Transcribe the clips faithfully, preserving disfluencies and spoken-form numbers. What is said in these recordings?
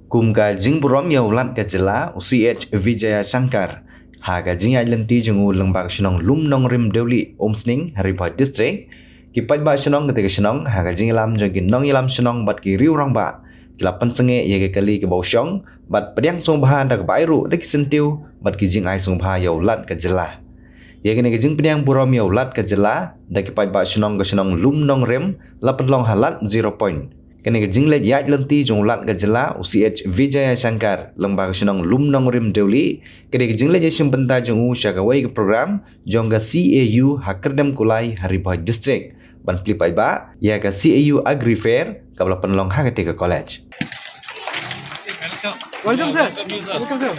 Kum ka jingburom ïa u Lat ka jylla, u C H Vijayashankar, ha ka jingïaid lynti jong u lyngba ka shnong Lumnongrim Dewlieh, Umsning, ha Ri Bhoi District, ki paidbah shnong katei ka shnong, ha ka jingïalam jong ki nongïalam shnong bad ki riew rangbah, ki la pynsangeh ïa ka kali kaba u shong bad pdiang sngewbha da kaba ai ruh da ki syntiew bad ki jingai sngewbha ïa u Lat ka jylla. Ïa kane ka jingpdiang burom ïa u Lat ka jylla da ki paidbah shnong ka shnong Lumnongrim la pynlong ha lad zero point. Kane ka jingleit ïaid lynti jong u Lat ka jylla, u C H Vijayashankar, lyngba ka shnong Lumnongrim Dewlieh, ka dei ka jingleit ïashim bynta jong u sha kawei ka program jong ka C A U ha Kyrdemkulai, ha Ri Bhoi District, ban plie paidbah ïa ka C A U Agri Fair kaba la pynlong ha katei ka college. Welcome, sir. Welcome, sir.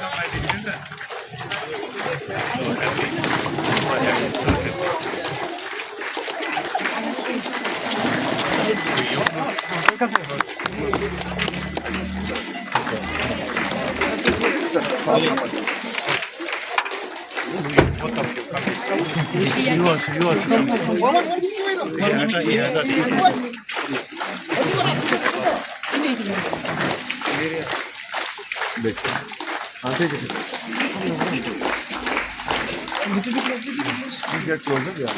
Please get closer, yeah.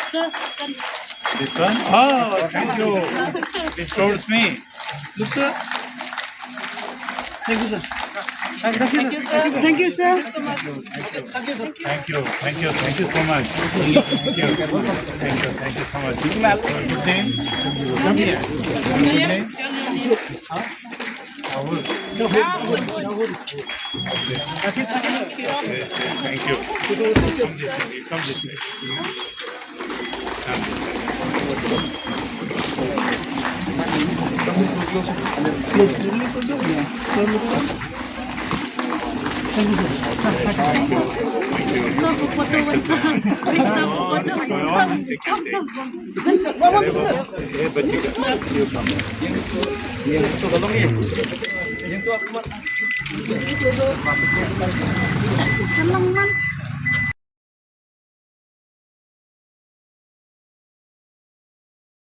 Sir, this one? Oh, thank you. This shows me. Look, sir. Thank you, sir. Thank you, sir. Thank you, sir. Thank you, sir. Thank you, thank you, thank you so much. Thank you. Thank you, thank you so much. Good name. Come here. Good name. Thank you. Come this way. Come this way. Sir, for photo, one, sir. Big sir, for photo, one. Come, come, come. Come, come.